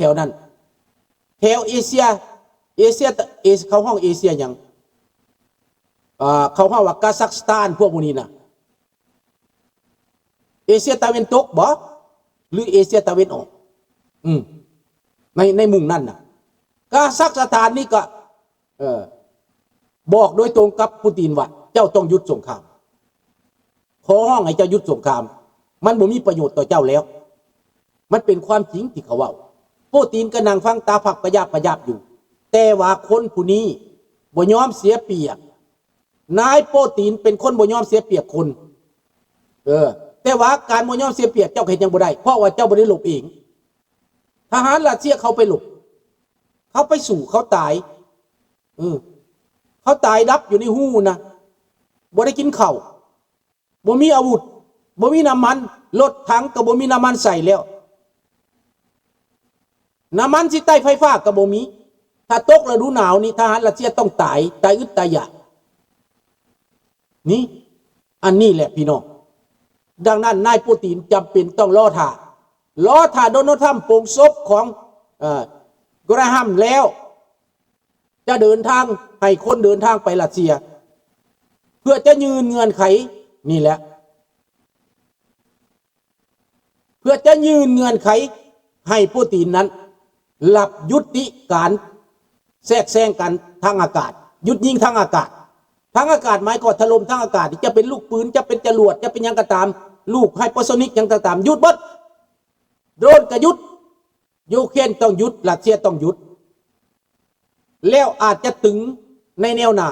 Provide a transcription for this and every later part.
ຖວນັ້ນ ແຖວເອເຊຍ ເອເຊຍ ເອ ເຂົາຮ້ອງເອເຊຍຫຍັງ? ເອີ ເຂົາຮ້ອງວ່າກາຊັກສະຖານ ພວກໝູ່ນີ້ນະ ເອເຊຍຕາເວັນຕົກບໍ ຫຼືເອເຊຍຕາເວັນອອກ? ອືມ ໃນ ໃນມຸມນັ້ນນະ ກາຊັກສະຖານນີ້ກໍ ເອີ ບອກໂດຍຕົງກັບປູຕິນວ່າ ເຈົ້າຕ້ອງຢຸດສົງຄາມ, ຂໍຮ້ອງໃຫ້ເຈົ້າຢຸດສົງຄາມ, ມັນບໍ່ມີປະໂຫຍດຕໍ່ເຈົ້າແລ້ວ. ມັນເປັນຄວາມຈິງທີ່ເຂົາເວົ້າ. ປູຕິນກໍນັ່ງຟັງຕາພັບກະຢາບກະຢາບຢູ່, ແຕ່ວ່າຄົນຜູ້ນີ້ບໍ່ຍອມເສຍປຽບ. ນາຍປູຕິນເປັນຄົນບໍ່ຍອມເສຍປຽບຄົນ. ເອີ ແຕ່ວ່າການບໍ່ຍອມເສຍປຽບ ເຈົ້າກໍເຮັດຫຍັງບໍ່ໄດ້, ເພາະວ່າເຈົ້າບໍ່ໄດ້ລົບເອງ. ທະຫານຣັດເຊຍເຂົາໄປລົບ, ເຂົາໄປສູ້, ເຂົາຕາຍ. ເອີ ເຂົາຕາຍດັບຢູ່ໃນຮູນະ, ບໍ່ໄດ້ກິນເຂົ້າ, ບໍ່ມີອາວຸດ, ບໍ່ມີນ້ຳມັນ, ລົດຖັງກໍບໍ່ມີນ້ຳມັນໃສ່ແລ້ວ, ນ້ຳມັນຊິໃຊ້ໄຟຟ້າກໍບໍ່ມີ. ຖ້າຕົກລະດູໜາວນີ້ ທະຫານຣັດເຊຍຕ້ອງຕາຍ, ຕາຍອຶດຕາຍຢາກ. ນີ້ ອັນນີ້ແຫຼະພີ່ນ້ອງ. ດັ່ງນັ້ນນາຍປູຕິນຈຳເປັນຕ້ອງລໍຖ້າ, ລໍຖ້າໂດນັລທຣຳປົງສົບຂອງ ເອີ ແກຣະຮຳແລ້ວ ຈະເດີນທາງ, ໃຫ້ຄົນເດີນທາງໄປຣັດເຊຍ ເພື່ອຈະຍື່ນເງື່ອນໄຂນີ້ແຫຼະ, ເພື່ອຈະຍື່ນເງື່ອນໄຂໃຫ້ປູຕິນນັ້ນ ລັບຍຸຕິການແຊກແຊງກັນທາງອາກາດ, ຢຸດຍິງທາງອາກາດ. ທາງອາກາດໝາຍຄວາມຖະຫຼົ່ມທາງອາກາດ, ຈະເປັນລູກປືນ, ຈະເປັນຈະຫຼວດ, ຈະເປັນຫຍັງກໍຕາມ, ລູກໄຮເປີໂຊນິກຫຍັງກໍຕາມ, ຢຸດເບິດ. ໂດຣນກໍຢຸດ. ຢູເຄຣນຕ້ອງຢຸດ, ຣັດເຊຍຕ້ອງຢຸດ, ແລ້ວອາດຈະຕຶງໃນແນວໜ້າ,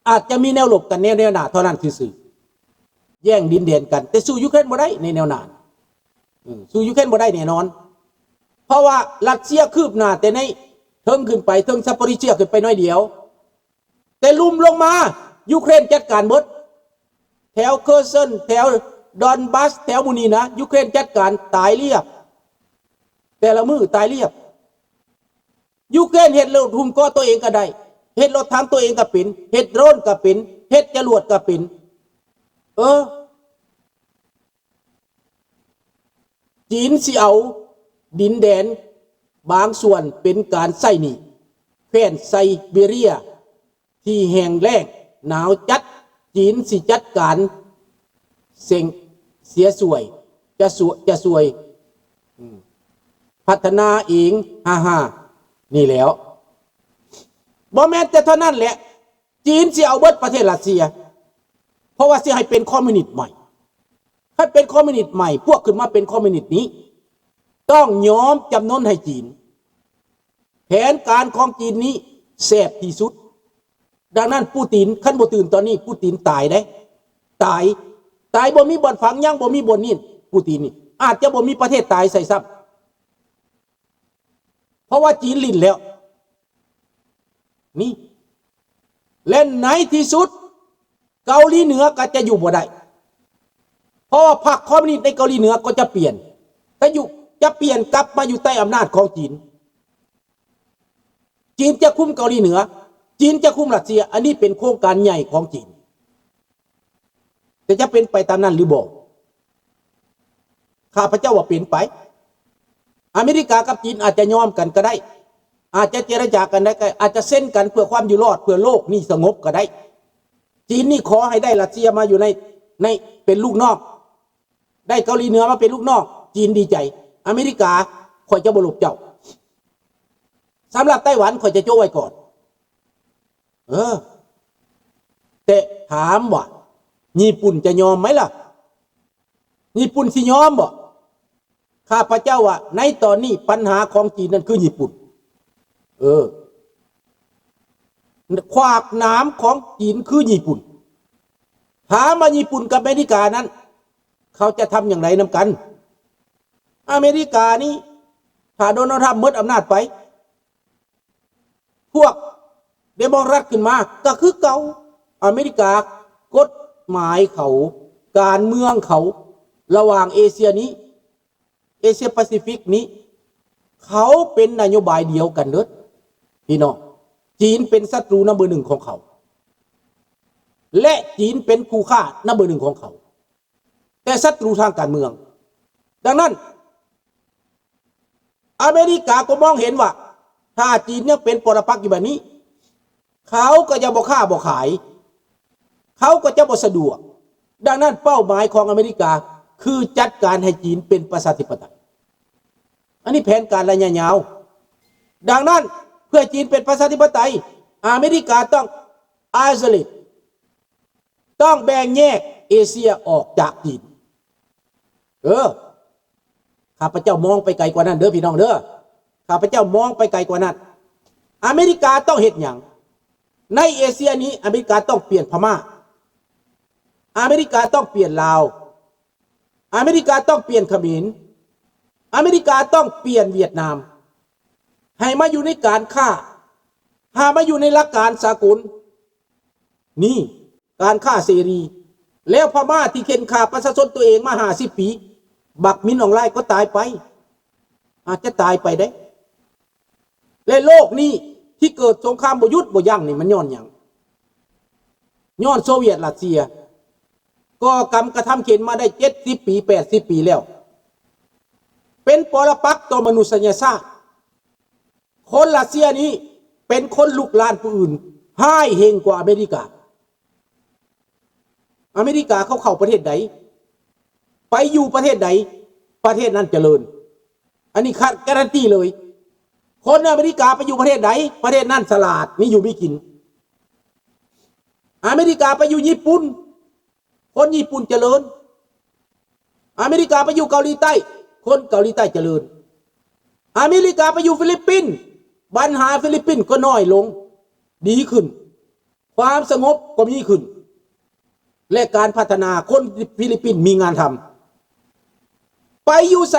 ອາດຈະມີແນວລົບກັນໃນແນວໜ້າເທົ່ານັ້ນຊື່ໆ, ແຍ່ງດິນແດນກັນ, ແຕ່ສູ້ຢູເຄຣນບໍ່ໄດ້ໃນແນວໜ້າ. ເອີ ສູ້ຢູເຄຣນບໍ່ໄດ້ແນ່ນອນ, ເພາະວ່າຣັດເຊຍຄືບໜ້າແຕ່ໃນເທິງຂຶ້ນໄປ, ເທິງຊາປະຣິເຊຍຂຶ້ນໄປໜ້ອຍດຽວ. ແຕ່ລຸ່ມລົງມາ ຢູເຄຣນຈັດການເບິດ. ແຖວເຄີເຊິນ, ແຖວດອນບັສ, ແຖວໝູ່ນີ້ນະ ຢູເຄຣນຈັດການຕາຍລຽບ, ແຕ່ລະມື້ຕາຍລຽບ. ຢູເຄຣນເຮັດລົດຫຸ້ມເກາະຕົວເອງກໍໄດ້, ເຮັດລົດຖັງຕົວເອງກໍເປັນ, ເຮັດໂດຣນກໍເປັນ, ເຮັດຈະຫຼວດກໍເປັນ. ເອີ ຈີນຊິເອົາດິນແດນບາງສ່ວນເປັນການໃຊ້ໜີ້. ແຄວ້ນໄຊເບເຣຍທີ່ແຫ້ງແລ້ງໜາວຈັດ, ຈີນຊິຈັດການເສັງເສຍສວຍ, ຈະສວ- ຈະສວຍ, ອືມ ພັດທະນາເອງ, ຮ່າໆ ນີ້ແຫຼ້ວ. ບໍ່ແມ່ນແຕ່ເທົ່ານັ້ນແຫຼະ, ຈີນຊິເອົາເບິດປະເທດຣັດເຊຍ, ເພາະວ່າຊິໃຫ້ເປັນຄອມມິວນິດໃໝ່. ຄັນເປັນຄອມມິວນິດໃໝ່, ພວກຂຶ້ນມາເປັນຄອມມິວນິດນີ້ ຕ້ອງຍອມຈຳນົນໃຫ້ຈີນ. ແຜນການຂອງຈີນນີ້ແສບທີ່ສຸດ. ດັ່ງນັ້ນ ປູຕິນ ຄັນບໍ່ຕື່ນຕອນນີ້, ປູຕິນຕາຍເດ້, ຕາຍ, ຕາຍບໍ່ມີບ່ອນຝັງ, ຍັງບໍ່ມີບ່ອນນີ້. ປູຕິນນີ້ອາດຈະບໍ່ມີປະເທດຕາຍໃສ່ຊ້ຳ, ເພາະວ່າຈີນຫຼິ້ນແລ້ວ. ນີ້ ແລະ ໃນທີ່ສຸດເກົາຫຼີເໜືອກໍຈະຢູ່ບໍ່ໄດ້, ເພາະວ່າພັກຄອມມິວນິດໃນເກົາຫຼີເໜືອກໍຈະປ່ຽນ, ຈະຢູ່ ຈະປ່ຽນກັບມາຢູ່ໃຕ້ອຳນາດຂອງຈີນ. ຈີນຈະຄຸມເກົາຫຼີເໜືອ, ຈີນຈະຄຸມຣັດເຊຍ. ອັນນີ້ເປັນໂຄງການໃຫຍ່ຂອງຈີນ. ແຕ່ຈະເປັນໄປຕາມນັ້ນຫຼືບໍ່? ຂ້າພະເຈົ້າວ່າເປັນໄປ. ອາເມລິກາກັບຈີນອາດຈະຍອມກັນກໍໄດ້, ອາດຈະເຈລະຈາກັນໄດ້, ອາດຈະເຊັນກັນເພື່ອຄວາມຢູ່ລອດ, ເພື່ອໂລກນີ້ສະຫງົບກໍໄດ້. ຈີນນີ້ຂໍໃຫ້ໄດ້ຣັດເຊຍມາຢູ່ໃນ, ໃນ, ເປັນລູກນ້ອງ, ໄດ້ເກົາຫຼີເໜືອມາເປັນລູກນ້ອງ, ຈີນດີໃຈ. ອາເມລິກາ, ຂ້ອຍຈະບໍ່ລົບເຈົ້າ. ສຳລັບໄຕ້ຫວັນ, ຂ້ອຍຈະໂຈະໄວ້ກ່ອນ. ເອີ ແຕ່ຖາມວ່າຍີ່ປຸ່ນຈະຍອມໄໝລະ? ຍີ່ປຸ່ນຊິຍອມບໍ່? ຂ້າພະເຈົ້າວ່າໃນຕອນນີ້ ປັນຫາຂອງຈີນນັ້ນຄືຍີ່ປຸ່ນ. ເອີ ຂວາກໜາມຂອງຈີນຄືຍີ່ປຸ່ນ. ຖາມວ່າຍີ່ປຸ່ນກັບອາເມລິການັ້ນ ເຂົາຈະທຳຢ່າງໃດນຳກັນ? ອາເມລິການີ້ ຖ້າໂດນັລທຣຳໝົດອຳນາດໄປ ພວກເດໂມແຄຣດຂຶ້ນມາກໍຄືເກົ່າ. ອາເມລິກາ ກົດໝາຍເຂົາ, ການເມືອງເຂົາ ລະຫວ່າງເອເຊຍນີ້, ເອເຊຍປາຊີຟິກນີ້, ເຂົາເປັນນະໂຍບາຍດຽວກັນເດີພີ່ນ້ອງ. ຈີນເປັນສັດຕູນຳເບີໜຶ່ງຂອງເຂົາ ແລະ ຈີນເປັນຄູ່ຄ້ານຳເບີໜຶ່ງຂອງເຂົາ, ແຕ່ສັດຕູທາງການເມືອງ. ດັ່ງນັ້ນ, ອາເມລິກາກໍມອງເຫັນວ່າ ຖ້າຈີນຍັງເປັນປໍລະປັກຢູ່ແບບນີ້ ເຂົາກໍຈະບໍ່ຄ້າບໍ່ຂາຍ ເຂົາກໍຈະບໍ່ສະດວກ. ດັ່ງນັ້ນເປົ້າໝາຍຂອງອາເມລິກາຄືຈັດການໃຫ້ຈີນເປັນປະຊາທິປະໄຕ. ອັນນີ້ແຜນການໄລຍະຍາວ. ດັ່ງນັ້ນເພື່ອໃຫ້ຈີນເປັນປະຊາທິປະໄຕ ອາເມລິກາຕ້ອງ isolate ຕ້ອງແບ່ງແຍກເອເຊຍອອກຈາກຈີນ. ເອີ ຂ້າພະເຈົ້າມອງໄປໄກກວ່ານັ້ນເດີພີ່ນ້ອງເດີ. ຂ້າພະເຈົ້າມອງໄປໄກກວ່ານັ້ນ. ອາເມລິກາຕ້ອງເຮັດຫຍັງ? ໃນເອເຊຍນີ້ ອາເມລິກາຕ້ອງປ່ຽນພະມ້າ, ອາເມລິກາຕ້ອງປ່ຽນລາວ, ອາເມລິກາຕ້ອງປ່ຽນຂະເໝນ, ອາເມລິກາຕ້ອງປ່ຽນຫວຽດນາມ ໃຫ້ມາຢູ່ໃນການຄ້າ, ໃຫ້ມາຢູ່ໃນຫຼັກການສາກົນ. ນີ້ການຄ້າເສລີ. ແລ້ວພະມ້າທີ່ເຂັ່ນຂ້າປະຊາຊົນຕົວເອງມາຫ້າສິບປີ ບັກມິນອອງລາຍກໍຕາຍໄປ, ອາດຈະຕາຍໄປເດ້. ແລະໂລກນີ້ທີ່ເກີດສົງຄາມບໍ່ຢຸດບໍ່ຢັ້ງນີ້ ມັນຍ້ອນຫຍັງ? ຍ້ອນໂຊວຽດຣັດເຊຍກໍ່ກຳກະທຳເຂັນມາໄດ້ເຈັດສິບປີ ແປດສິບປີແລ້ວ, ເປັນປໍລະປັກຕໍ່ມະນຸດສະຍະຊາດ. ຄົນຣັດເຊຍນີ້ເປັນຄົນລຸກລານຜູ້ອື່ນຮ້າຍແຮງກວ່າອາເມລິກາ. ອາເມລິກາເຂົາເຂົ້າປະເທດໃດ ໄປຢູ່ປະເທດໃດ ປະເທດນັ້ນຈະເລີນ. ອັນນີ້ກາຣັນຕີເລີຍ. ຄົນອາເມລິກາໄປຢູ່ປະເທດໃດ ປະເທດນັ້ນສະຫຼາດ ມີຢູ່ມີກິນ. ອາເມລິກາໄປຢູ່ຍີ່ປຸ່ນ ຄົນຍີ່ປຸ່ນຈະເລີນ. ອາເມລິກາໄປຢູ່ເກົາຫຼີໃຕ້ ຄົນເກົາຫຼີໃຕ້ຈະເລີນ. ອາເມລິກາໄປຢູ່ຟີລິບປິນ ບັນຫາຟີລິບປິນກໍນ້ອຍລົງ ດີຂຶ້ນ. ຄວາມສະຫງົບກໍມີຂຶ້ນ ແລະ ການພັດທະນາ ຄົນຟີລິບປິນມີງານທຳ. ໄປຢູ່ໃສ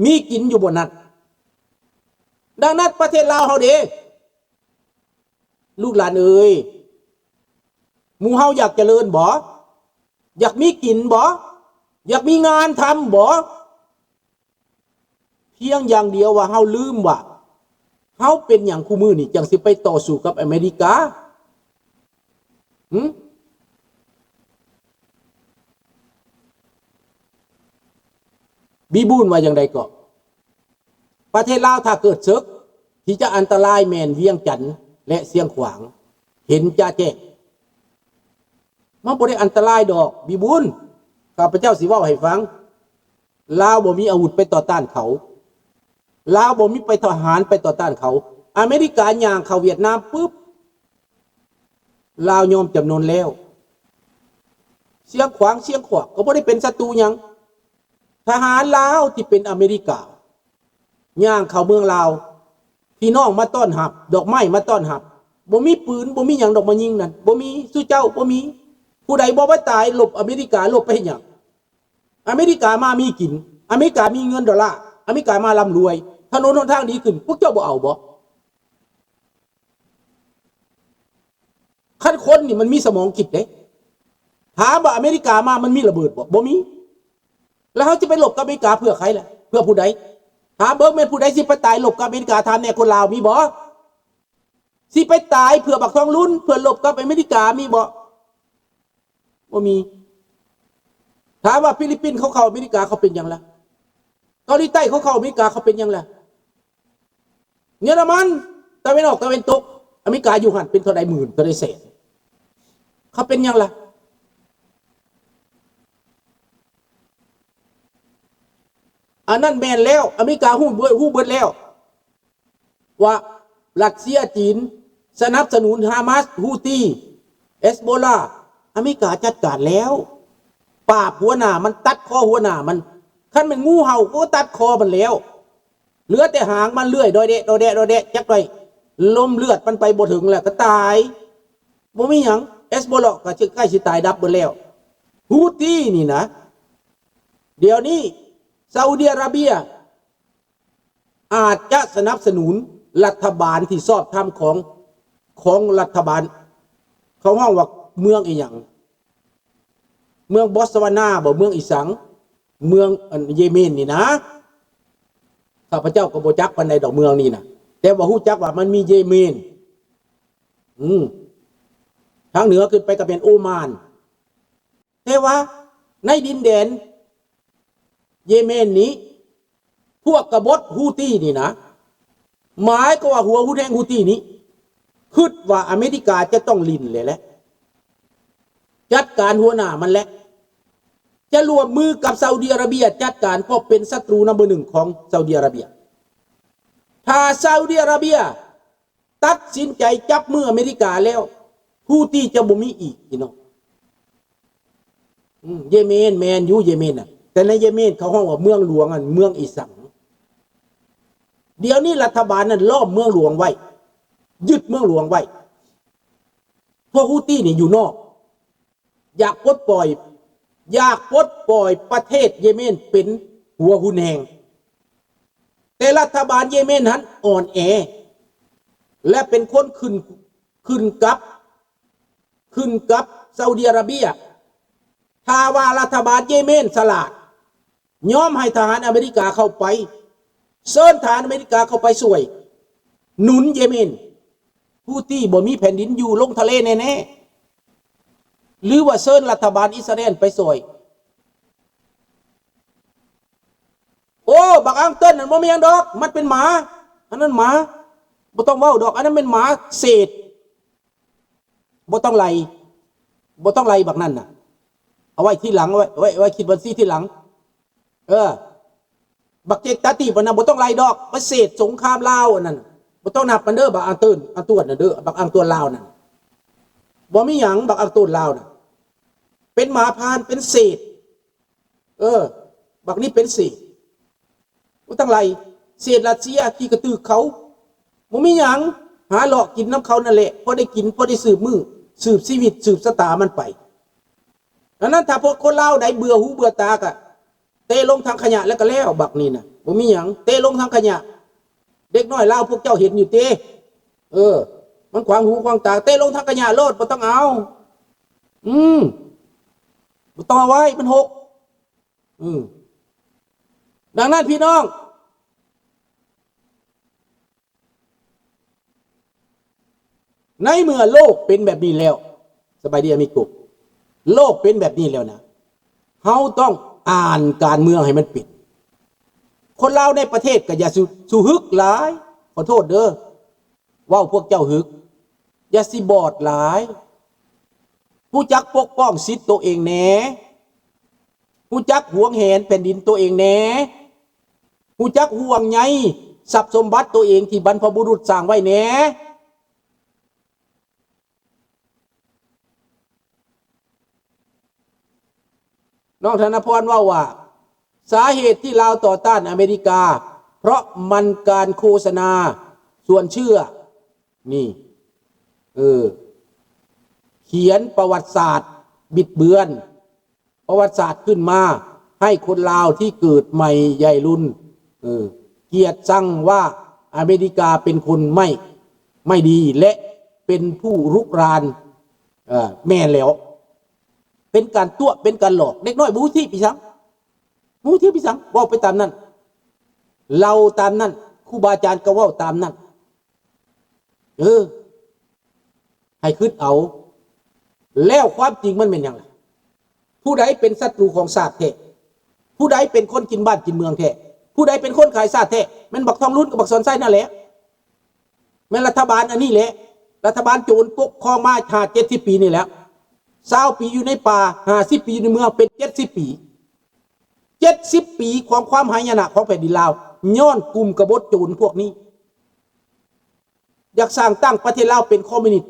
ມີກິນຢູ່ບ່ອນນັ້ນ. ດັ່ງນັ້ນປະເທດລາວເຮົາເດ ລູກຫຼານເອີຍ, ໝູ່ເຮົາຢາກຈະເລີນບໍ່? ຢາກມີກິນບໍ່? ຢາກມີງານທຳບໍ່? ພຽງຢ່າງດຽວວ່າເຮົາລືມວ່າ ເຮົາເປັນຫຍັງຄູ່ມື້ນີ້ຈັ່ງຊິໄປຕໍ່ສູ້ກັບອາເມລິກາ? ຫຶ? ບີບູນວ່າຢ່າງໃດເກາະ? ປະເທດລາວຖ້າເກີດເສິກ ທີ່ຈະອັນຕະລາຍແມ່ນວຽງຈັນ ແລະ ຊຽງຂວາງ ເຫັນຈະແຈ້ງ. ມັນບໍ່ໄດ້ອັນຕະລາຍດອກ ບີບູນ. ຂ້າພະເຈົ້າຊິເວົ້າໃຫ້ຟັງ. ລາວບໍ່ມີອາວຸດໄປຕໍ່ຕ້ານເຂົາ. ລາວບໍ່ມີໄປທະຫານໄປຕໍ່ຕ້ານເຂົາ. ອາເມລິກາຍ່າງເຂົ້າຫວຽດນາມປຶບ ລາວຍອມຈຳນົນແລ້ວ. ຊຽງຂວາງ ຊຽງຂວາງກໍບໍ່ໄດ້ເປັນສັດຕູຫຍັງ. ທະຫານລາວທີ່ເປັນອາເມລິກາ ຍ່າງເຂົ້າເມືອງລາວ ພີ່ນ້ອງມາຕ້ອນຮັບ ດອກໄມ້ມາຕ້ອນຮັບ. ບໍ່ມີປືນ ບໍ່ມີຫຍັງດອກມາຍິງນັ້ນ ບໍ່ມີ. ສູ່ເຈົ້າບໍ່ມີ. ຜູ້ໃດບໍ່ໄປຕາຍລົບອາເມລິກາ ລົບໄປເຮັດຫຍັງ? ອາເມລິກາມາມີກິນ ອາເມລິກາມີເງິນໂດລາ ອາເມລິກາມາລ່ຳລວຍ ຖະໜົນຫົນທາງດີຂຶ້ນ ພວກເຈົ້າບໍ່ເອົາບໍ່? ຄັນຄົນນີ້ມັນມີສະໝອງຄິດເດ້. ຖາມວ່າອາເມລິກາມາມັນມີລະເບີດບໍ່? ບໍ່ມີ. ແລ້ວເຮົາຈະໄປລົບກັບອາເມລິກາເພື່ອໃຜລະ? ເພື່ອຜູ້ໃດ? ຖາມເບິ່ງແມ່ນຜູ້ໃດຊິໄປຕາຍລົບກັບອາເມລິກາ? ຖາມແດ່ ຄົນລາວມີບໍ່? ຊິໄປຕາຍເພື່ອບັກທອງລຸນ ເພື່ອລົບກັບອາເມລິກາມີບໍ່? ບໍ່ມີ. ຖາມວ່າຟີລິບປິນເຂົາເຂົ້າອາເມລິກາເຂົາເປັນຫຍັງລະ? ເກົາຫຼີໃຕ້ເຂົາເຂົ້າອາເມລິກາເຂົາເປັນຫຍັງລະ? ເຢຍລະມັນ ຕາເວັນອອກຕາເວັນຕົກ ອາເມລິກາຢູ່ຫັ້ນເປັນເທົ່າໃດໝື່ນ ເທົ່າໃດແສນ ເຂົາເປັນຫຍັງລະ? ອັນນັ້ນແມ່ນແລ້ວ ອາເມລິກາຮູ້ເບິດ ຮູ້ເບິດແລ້ວ ວ່າຣັດເຊຍ ຈີນ ສະໜັບສະໜູນຮາມາສ ຮູ້ຕີ ເອັສໂບລາ ອາເມລິກາຈັດການແລ້ວ ປາບຫົວໜ້າມັນ ຕັດຄໍຫົວໜ້າມັນ. ຄັນແມ່ນງູເຫົ່າກໍຕັດຄໍມັນແລ້ວ ເຫຼືອແຕ່ຫາງມັນເລື່ອຍ ດອຍແດະ ດອຍແດະ ດອຍແດະ ຈັກໜ້ອຍລົມເລືອດມັນໄປບໍ່ເຖິງແລ້ວກໍຕາຍ ບໍ່ມີຫຍັງ. ເອັສໂບລາກໍໃກ້ຊິຕາຍດັບເບິດແລ້ວ. ຮູ້ຕີນີ້ນະ ດຽວນີ້ ຊາອຸດີອາຣາເບຍ ອາດຈະສະໜັບສະໜູນລັດຖະບານທີ່ຊອບທຳຂອງ ຂອງລັດຖະບານ ເຂົາຮ້ອງວ່າເມືອງອີ່ຫຍັງ ເມືອງບອດສະວານາບໍ ເມືອງອີ່ສັງ ເມືອງ ອັນ ເຢເມນນີ້ນະ. ຂ້າພະເຈົ້າກໍບໍ່ຈັກປານໃດດອກເມືອງນີ້ນະ ແຕ່ວ່າຮູ້ຈັກວ່າມັນມີເຢເມນ ອືມ ທາງເໜືອຂຶ້ນໄປກໍແມ່ນໂອມານ. ແຕ່ວ່າໃນດິນແດນເຢເມນນີ້ ພວກກະບົດຮູ້ຕີນີ້ນະ ໝາຍຄວາມວ່າຫົວຮຸນແຮງຮູ້ຕີນີ້ ຄິດວ່າອາເມລິກາຈະຕ້ອງຫຼິ້ນແຫຼະ ແລະ ຈັດການຫົວໜ້າມັນແຫຼະ ຈະຮ່ວມມືກັບຊາອຸດີອາຣາເບຍຈັດການ ເພາະເປັນສັດຕູນຳເບີໜຶ່ງຂອງຊາອຸດີອາຣາເບຍ. ຖ້າຊາອຸດີອາຣາເບຍຕັດສິນໃຈຈັບມືອາເມລິກາແລ້ວ ຮູ້ຕີຈະບໍ່ມີອີກ ພີ່ນ້ອງ. ອືມ ເຢເມນ ແມ່ນຢູ່ ເຢເມນນະ ແຕ່ໃນເຢເມນເຂົາຮ້ອງວ່າເມືອງຫຼວງ ອັນເມືອງອີສັງ? ດຽວນີ້ລັດຖະບານນັ້ນລ້ອມເມືອງຫຼວງໄວ້ ຍຶດເມືອງຫຼວງໄວ້ ພວກຮູ້ຕີນີ້ຢູ່ນອກ ຢາກປົດປ່ອຍ ຢາກປົດປ່ອຍປະເທດເຢເມນເປັນຫົວຮຸນແຮງ ແຕ່ລັດຖະບານເຢເມນຫັ້ນອ່ອນແອ ແລະ ເປັນຄົນຂຶ້ນ ຂຶ້ນກັບ ຂຶ້ນກັບຊາອຸດີອາຣາເບຍ. ຖ້າວ່າລັດຖະບານເຢເມນສະຫຼາດ ຍອມໃຫ້ທະຫານອາເມລິກາເຂົ້າໄປ ເຊີນທະຫານອາເມລິກາເຂົ້າໄປຊ່ວຍໜູນເຢເມນ ຮູ້ຕີບໍ່ມີແຜ່ນດິນຢູ່ ລົງທະເລແນ່ໆ ຫຼືວ່າເຊີນລັດຖະບານອິດສະຣາເອນໄປຊ່ວຍ. ໂອ້ ບັກອາງເຕີນນັ້ນບໍ່ມີຫຍັງດອກ ມັນເປັນໝາ ອັນນັ້ນໝາ ບໍ່ຕ້ອງເວົ້າດອກ ອັນນັ້ນແມ່ນໝາເສດ ບໍ່ຕ້ອງໄລ່ ບໍ່ຕ້ອງໄລ່ບັກນັ້ນນະ ເອົາໄວ້ທີຫຼັງ ເອົາໄວ້ ເອົາໄວ້ ເອົາໄວ້ຄິດບັນຊີທີຫຼັງ. ເອີ ບັກເຈັກຕາຕີບອັນນັ້ນບໍ່ຕ້ອງໄລ່ດອກ ປະເສດສົງຄາມລາວອັນນັ້ນ ບໍ່ຕ້ອງນັບມັນເດີ ບັກອາງເຕີນ ອາງຕວນນັ້ນເດີ ບັກອາງຕວນລາວນັ້ນ ບໍ່ມີຫຍັງ ບັກອາງຕວນລາວນັ້ນ ເປັນໝາພານ ເປັນເສດ ເອີ ບັກນີ້ເປັນເສດ ບໍ່ຕ້ອງໄລ່ ເສດຣັດເຊຍ ຂີ້ກະຕືກເຂົາ ບໍ່ມີຫຍັງ ຫາເລາະກິນນຳເຂົານັ້ນແຫຼະ ພໍໄດ້ກິນ ພໍໄດ້ສືບມື້ ສືບຊີວິດ ສືບຊະຕາມັນໄປ. ອັນນັ້ນ ຖ້າພວກຄົນລາວໃດເບື່ອຫູເບື່ອຕາກະ ເຕະລົງຖັງຂະຫຍະແລ້ວກໍແລ້ວ ບັກນີ້ນະ ບໍ່ມີຫຍັງ ເຕະລົງຖັງຂະຫຍະ ເດັກນ້ອຍລາວພວກເຈົ້າເຫັນຢູ່ຕິ ເອີ ມັນຂວາງຫູຂວາງຕາ ເຕະລົງຖັງຂະຫຍະໂລດ ບໍ່ຕ້ອງເອົາ ອືມ ບໍ່ຕ້ອງເອົາໄວ້ ມັນຫົກ ອືມ ດັ່ງນັ້ນ ພີ່ນ້ອງ ໃນເມື່ອໂລກເປັນແບບນີ້ແລ້ວ ສະບາຍດີອາມິໂກ ໂລກເປັນແບບນີ້ແລ້ວນະ ເຮົາຕ້ອງອ່ານການເມືອງໃຫ້ມັນເປັນ. ຄົນລາວໃນປະເທດກໍຢ່າສູ່ ສູ່ຫຶກຫຼາຍ ຂໍໂທດເດີ ເວົ້າພວກເຈົ້າຫຶກ ຢ່າຊິບອດຫຼາຍ ຮູ້ຈັກປົກປ້ອງສິດໂຕເອງແດ່ ຮູ້ຈັກຫວງແຫນແຜ່ນດິນໂຕເອງແດ່ ຮູ້ຈັກຫ່ວງໃຍຊັບສົມບັດໂຕເອງທີ່ບັນພະບຸລຸດສ້າງໄວ້ແດ່. ນ້ອງທະນະພອນເວົ້າວ່າ ສາເຫດທີ່ລາວຕໍ່ຕ້ານອາເມລິກາ ເພາະມັນການໂຄສະນາຊວນເຊື່ອ ນີ້ ເອີ ຂຽນປະຫວັດສາດບິດເບືອນ ປະຫວັດສາດຂຶ້ນມາໃຫ້ຄົນລາວທີ່ເກີດໃໝ່ໃຫຍ່ລຸນ ເອີ ກຽດຊັງວ່າອາເມລິກາເປັນຄົນໄມ່ ໄມ່ດີ ແລະ ເປັນຜູ້ລຸກລານ ເອີ ແມ່ນແລ້ວ ເປັນການຕົວະ ເປັນການຫຼອກ ເດັກນ້ອຍບໍ່ຮູ້ທິບອີຫຍັງ ບໍ່ຮູ້ທິບອີຫຍັງ ເວົ້າໄປຕາມນັ້ນ ເລົ່າຕາມນັ້ນ ຄູບາອາຈານກໍເວົ້າຕາມນັ້ນ ເອີ ໃຫ້ຄິດເອົາ ແລ້ວຄວາມຈິງມັນແມ່ນຫຍັງລະ? ຜູ້ໃດເປັນສັດຕູຂອງຊາດແທ້? ຜູ້ໃດເປັນຄົນກິນບ້ານກິນເມືອງແທ້? ຜູ້ໃດເປັນຄົນຂາຍຊາດແທ້? ແມ່ນບັກທອງລຸນກັບບັກສອນໄຊນັ້ນແຫຼະ ແມ່ນລັດຖະບານອັນນີ້ແຫຼະ ລັດຖະບານໂຈນປົກຄອງມາຫ້າເຈັດສິບປີນີ້ແຫຼະ ຊາວປີຢູ່ໃນປ່າ ຫ້າສິບປີຢູ່ໃນເມືອງ ເປັນເຈັດສິບປີ ເຈັດສິບປີຂອງຄວາມຫາຍະນະຂອງແຜ່ນດິນລາວ ຍ້ອນກຸ່ມກະບົດໂຈນພວກນີ້ ຢາກສ້າງຕັ້ງປະເທດລາວເປັນຄອມມິວນິດ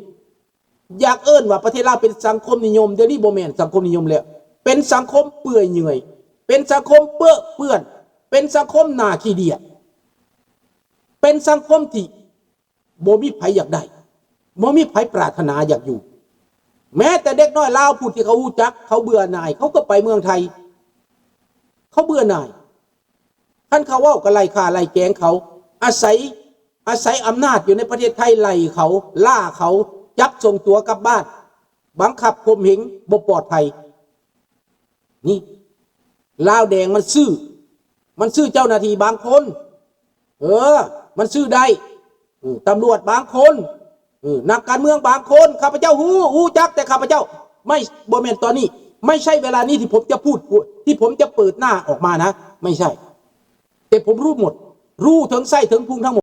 ຢາກເອີ້ນວ່າປະເທດລາວເປັນສັງຄົມນິຍົມ ດຽວນີ້ບໍ່ແມ່ນສັງຄົມນິຍົມແລ້ວ ເປັນສັງຄົມເປື່ອຍເຫຍື່ອຍ ເປັນສັງຄົມເປິເປື້ອນ ເປັນສັງຄົມໜ້າຂີ້ດຽດ ເປັນສັງຄົມທີ່ບໍ່ມີໃຜຢາກໄດ້ ບໍ່ມີໃຜປາດຖະໜາຢາກຢູ່ ແມ້ແຕ່ເດັກນ້ອຍລາວຜູ້ທີ່ເຂົາຮູ້ຈັກ ເຂົາເບື່ອໜ່າຍ ເຂົາກໍໄປເມືອງໄທ ເຂົາເບື່ອໜ່າຍ ຄັນເຂົາເວົ້າກໍໄລ່ຂ້າໄລ່ແກງເຂົາ ອາໄສ ອາໄສອຳນາດຢູ່ໃນປະເທດໄທ ໄລ່ເຂົາ ລ່າເຂົາ ຈັບສົ່ງຕົວກັບບ້ານ ບັງຄັບຂົ່ມເຫງ ບໍ່ປອດໄພ ນີ້ ລາວແດງມັນຊື້ ມັນຊື້ເຈົ້າໜ້າທີ່ບາງຄົນ ເອີ ມັນຊື້ໄດ້ ເອີ ຕຳຫຼວດບາງຄົນ ເອີ ນັກການເມືອງບາງຄົນ ຂ້າພະເຈົ້າຮູ້ ຮູ້ຈັກ ແຕ່ຂ້າພະເຈົ້າ ໄມ່ ບໍ່ແມ່ນຕອນນີ້ ໄມ່ໃຊ່ເວລານີ້ທີ່ຜົມຈະພູດ ທີ່ຜົມຈະເປີດໜ້າອອກມານະ ໄມ່ໃຊ່ ແຕ່ຜົມຮູ້ໝົດ ຮູ້ເຖິງໄສ້ເຖິງພຸງທັງໝົດ